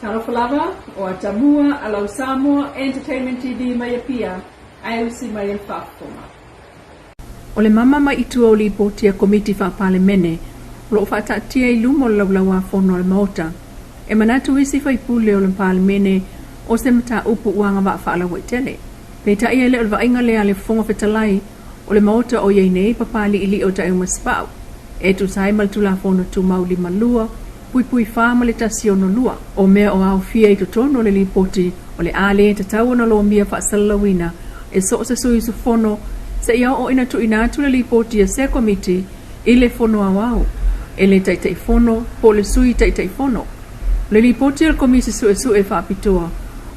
Talofa lava, o Atamua a lau Samoa Entertainment TV mai Apia, ae usi mai e le faafofoga. O le mama mai i tua o Lipoti a Komiti Faa-Palemene o lo o faataatia i luma o le Laulau-a-Fono a le Maota, e manatu isi faipule o le Palemene o se mataupu ua agavaa faalauaitele. Peitai e le o le vaaiga lea a le Fofoga Fetalai o le Maota o i ai nei Papaliilii o Taeumasepau e tusa ai ma le Tulafono Tumau 52, puipui 4 ma le 162. O mea o aofia i totonu o le Lipoti o le a le tatau ona lomia faasalalauina e so o se sui usufono seia oo ina tuuina atu le Lipoti a se Komiti i le Fono Aoao e le Taitaifono po o le Sui Taitaifono. O le Lipoti a le Komisi Suesue Faapitoa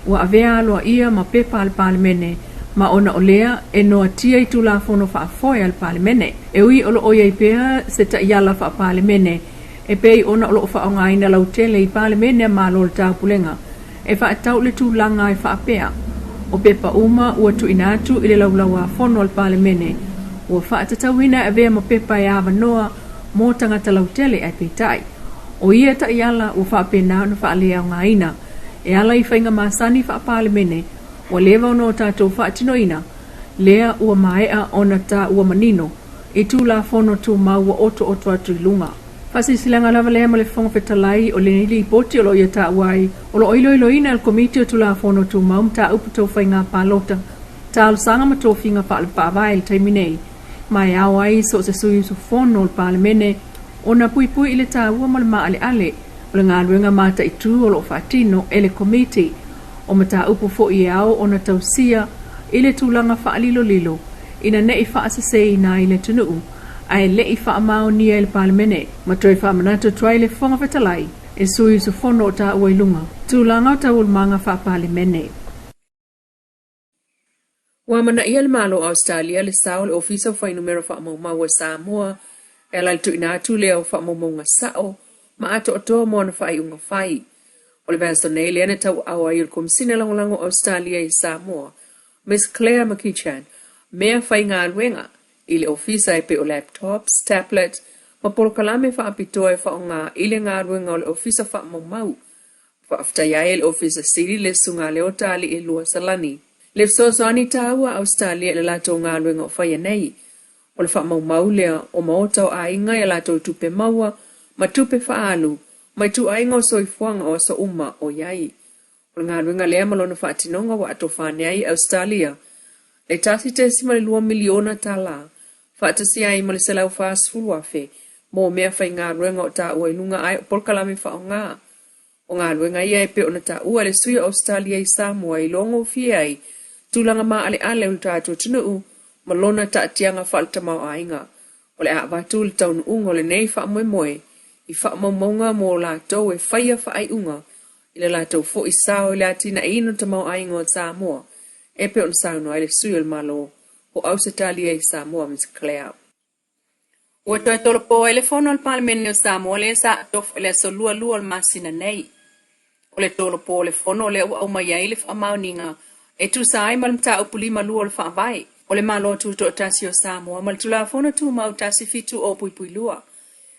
ua avea aloaia ma pepa a le Palemene ma ona o lea e noatia i Tulafono faafoe a le Palemene. E ui o lo o i ai pea se taiala faa-Palemene e pei ona o lo o faaaogaina lautele i Palemene a Malo o le Taupulega e faatatau i le tulaga e faapea, o pepa uma ua tuuina atu i le Laulau-a-Fono a le Palemene ua faatatauina e avea ma pepa e avanoa mo tagata lautele ae peitai, o ia taiala ua faapena ona faaleaogaina e ala i faiga masani faa-Palemene ua leva ona o tatou faatinoina lea ua maea ona taua manino i Tulafono Tumau ua otooto atu i luga. Faasilasilaga lava lea ma le Fofoga Fetalai o lenei Lipoti o lo o ia taua ai, o lo o iloiloina e le Komiti o Tulafono Tumau mataupu tau faiga palota, talosaga ma tofiga faale-faavae i le taimi nei, ma e ao ai so o se sui usufono o le Palemene ona puipui i le taua ma le maaleale o le galuega mataitu o lo o faatino e le Komiti. O mataupu foi e ao ona tausia i le tulaga faalilolilo ina ne i faaseseina ai le atunuu ae le i faamaonia e le Palemene, ma toe faamanatu atu ai le Fofoga Fetalai e sui usufono o taua i luga tulaga o taualumaga faa-Palemene. Ua amanaia le Malo o Ausetalia le sao o le Ofisa o Fuainumera Faamaumau a Samoa e ala i le tuuina atu lea o faamaumauga sao ma atoatoa mo ana faaiuga fai. O le vaiaso nei lea na tauaao ai e le Komesina Lagolago o Ausetalia i Samoa, Miss Claire McEachan, mea faigaluega i le ofisa e pei o laptops, tablets ma polokalame faapitoa e faaaoga i le galuega o le Ofisa Faamaumau. Faafetai ai e le Ofisa Sili le Susuga Leota Aliielua Salani le fesoasoani taua a Ausetalia i le latou galuega o faia nei. O le faamaumau lea o maota o aiga i a latou tupe maua ma tupe faaalu ma ituaiga o soifuaga o aso uma o i ai. O le galuega lea ma lona faatinoga ua atofa ane ai e Ausetalia le $1.2 miliona faatasi ai ma le $140,000 mo mea faigaluega o taua i luga ae o polokalame faaaoga. O galuega ia e pei ona taua e le sui o Ausetalia i Samoa i iloagofie ai tulaga maaleale o le tatou atunuu ma lona taatiaga faale-tamaoaiga. O le a avatu le taunuuga o lenei faamoemoe i faamaumauga mo latou e faia faaiuga i le latou foi sao i le atinaeina o le tamaoaiga o Samoa e pei ona saunoa ai le sui o le Malo o Ausetalia i Samoa, Ms Claire. Ua toe tolopo ai le fono a le Palemene o Samoa lea sa atofa i le aso 22 o le masina nei. O le tolopo o le fono lea ua aumai ai le faamaoniga e tusa ai ma le mataupu 52 o le Faavae o le Malo Tutoatasi o Samoa ma le Tulafono Tumau 170.2.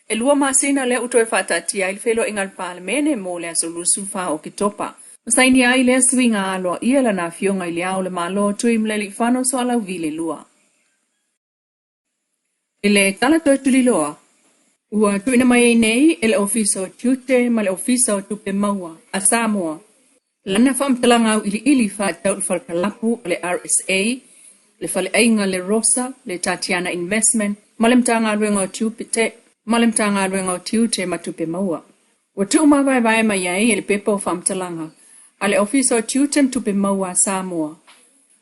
E lua masina lea ua toe faataatia ai le feiloaiga a le Palemene mo le aso 24 o Oketopa. Ma sainia ai lea suiga aloaia lana afioga i Le Ao o le Malo Tuimalealiifano Sualauvi II. I le tala toe tuliloa, ua tuuina mai ai nei e le Ofisa o Tiute ma le Ofisa o Tupe Maua a Samoa lana faamatalaga auiliili faatatau i le falekalapu a le RSA, le faleaiga Le Rosa, le Tatiana Investment ma le Matagaluega o Tiute ma le Matagaluega o Tiute ma Tupe Maua. Ua tuumavaevae mai ai e le pepa o faamatalaga a le Ofisa o Tiute ma Tupe Maua a Samoa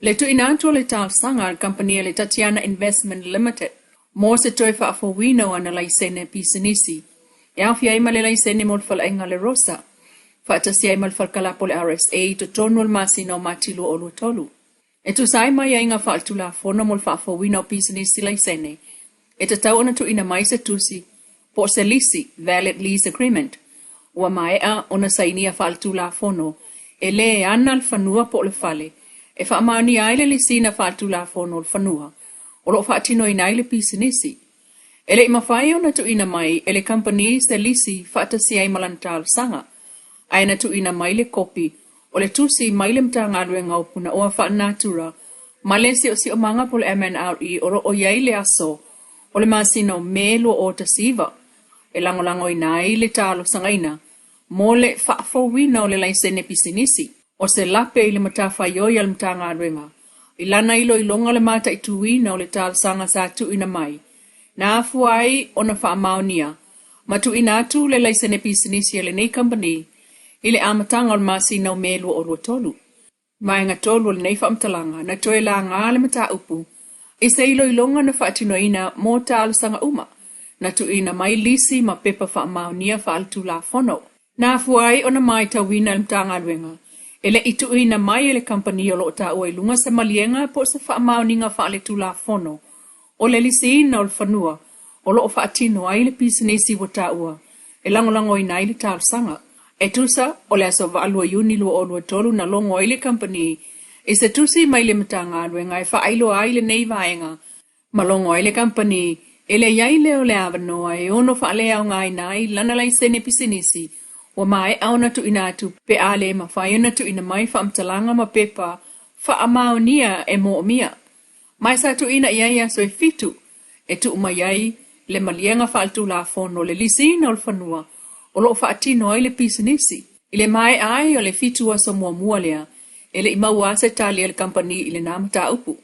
le tuuina atu o le talosaga a le kamupani a le Tatiana Investment Limited mo se toe faafouina o ana laisene pisinisi e aofia ai ma le laisene mo le faleaiga Le Rosa faatasi ai ma le falekalapu o le RSA i totonu o le masina o Mati 2023. E tusa ai ma aiaiga faaletulafono mo le faafouina o pisinisi laisene, e tatau ona tuuina mai se tusi po o se lisi, valid lease agreement, ua maea ona sainia faaletulafono e le ana le fanua po o le fale e faamaonia ai le lisiina faaletulafono o le fanua o lo o faatinoina ai le pisinisi. E le i mafai ona tuuina mai e le kamupani se lisi faatasi ai ma lana talosaga. Ae na tuuina mai le kopi o le tusi mai le Matagaluega o Punaoa Faalenatura ma le Siosiomaga po o le MNRE o lo o i ai le aso o le masina o Me 2019 e lagolagoina ai le talosagaina mo le faafouina o le laisene pisinisi. O se lape i le matafaioi a le Matagaluega i lana iloiloga o le mataituina o le talosaga sa tuuina mai, na afua ai ona faamaonia ma tuuina atu le laisene pisinisi a lenei kamupani i le amataga o le masina o Me 2023. Vaega 3 o lenei faamatalaga, na toe laga le mataupu i se iloiloga na faatinoina mo talosaga uma na tuuina mai lisi ma pepa faamaonia faaletulafono. Na afua ai ona matauina e le Matagaluega e le i tuuina mai e le kamupani o lo o taua i luga se maliega po o se faamaoniga faaletulafono o le lisiina o le fanua o lo o faatino ai le pisinisi ua taua e lagolagoina ai le talosaga. E tusa o le aso 8 o Iuni 2023 na logo ai le kamupani i se tusi mai le Matagaluega e faailoa ai lenei vaega ma logo ai le kamupani e leai ai lea o le avanoa e ono faaleaogaina ai lana laisene pisinisi ua maea ona tuuina atu pe a le mafai ona tuuina mai faamatalaga ma pepa faamaonia e moomia. Ma sa tuuina i ai aso e fitu e tuu mai ai le maliega faaletulafono le lisiina o le fanua o lo o faatino ai le pisinisi. I le maea ai o le fitu aso muamua lea, e le i maua lava se tali a le kamupani i lena mataupu.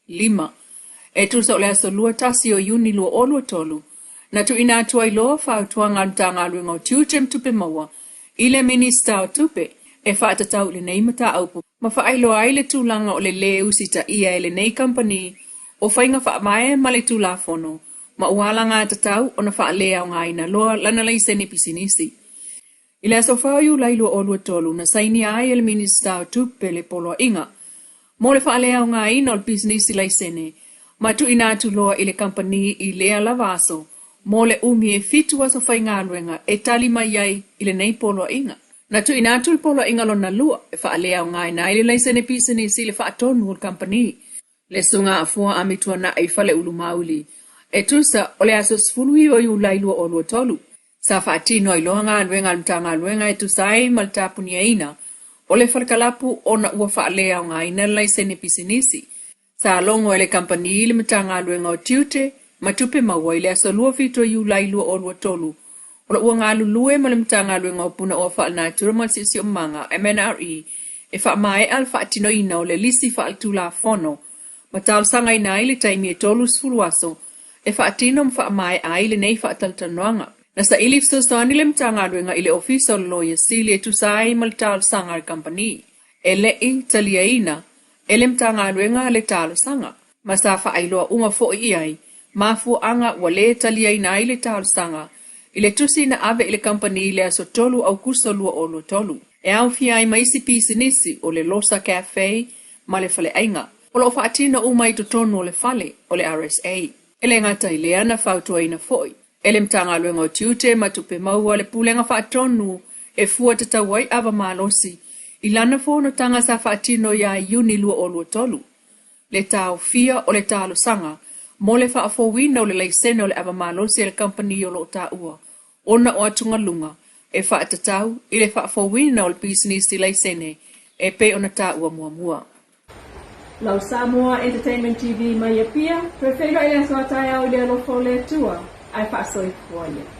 5. E tusa o le aso 21 o Iuni 2023, na tuuina atu ai loa fautuaga a le Matagaluega o Tiute ma Tupe Maua i le Minisita o Tupe e faatatau i lenei mataupu ma faailoa ai le tulaga o le lē usitaia e lenei kamupani o faiga faavae ma le Tulafono ma ua alagatatau ona faaleaogaina loa lana laisene pisinisi. I le aso 4 o Iulai 2023, na sainia ai e le Minisita o Tupe le Poloaiga mo le faaleaogaina o le pisinisi laisene ma tuuina atu loa i le kamupani i lea lava aso mo le umi e fitu aso faigaluega e tali mai ai i lenei poloaiga. Na tuuina atu le poloaiga lona lua e faaleaogaina ai le laisene pisinisi i le faatonu o le kamupani, le Susuga Afua Amituanai Faleulumauli, e tusa o le aso 19 o Iulai 2023. Sa faatino ai loa galuega a le Matagaluega e tusa ai ma le tapuniaina o le falekalapu ona ua faaleaogaina le laisene pisinisi. Sa logo e le kamupani le Matagaluega o Tiute ma Tupe Maua i le aso 27 o Iulai 2023 o lo o ua galulue ma le Matagaluega o Punaoa Faalenatura ma le Siosiomaga, MNRE, e faamaea le faatinoina o le lisi faaletulafono ma talosagaina ai le taimi e 30 aso e faatino ma faamaea ai lenei faatalatalanoaga. Na saili fesoasoani le Matagaluega i le Ofisa o le Loia Sili e tusa ai ma le talosaga a le kamupani. E le i taliaina e le Matagaluega le talosaga, ma sa faailoa uma foi i ai mafuaaga ua le taliaina ai le talosaga i le tusi na ave i le kamupani i le aso 3 Aukuso 2023, e aofia ai ma isi pisinisi o le Losa Cafe ma le faleaiga, o lo o faatino uma i totonu o le fale o le RSA. E le gata i lea, na fautuaina foi e le Matagaluega o Tiute ma Tupe Maua le Pulega Faatonu e fua tatau ai ava malosi i lana fonotaga sa faatino ia Iuni 2023, le taofia o le talosaga mo le faafouina o le laisene o le ava malosi a le kamupani o lo o taua ona o atugaluga e faatatau i le faafouina o le pisinisi laisene e pei ona taua muamua. Lau Samoa Entertainment TV mai Apia, toe feiloai le aso a taeao i le alofa o le Atua, ae faasoifua ia.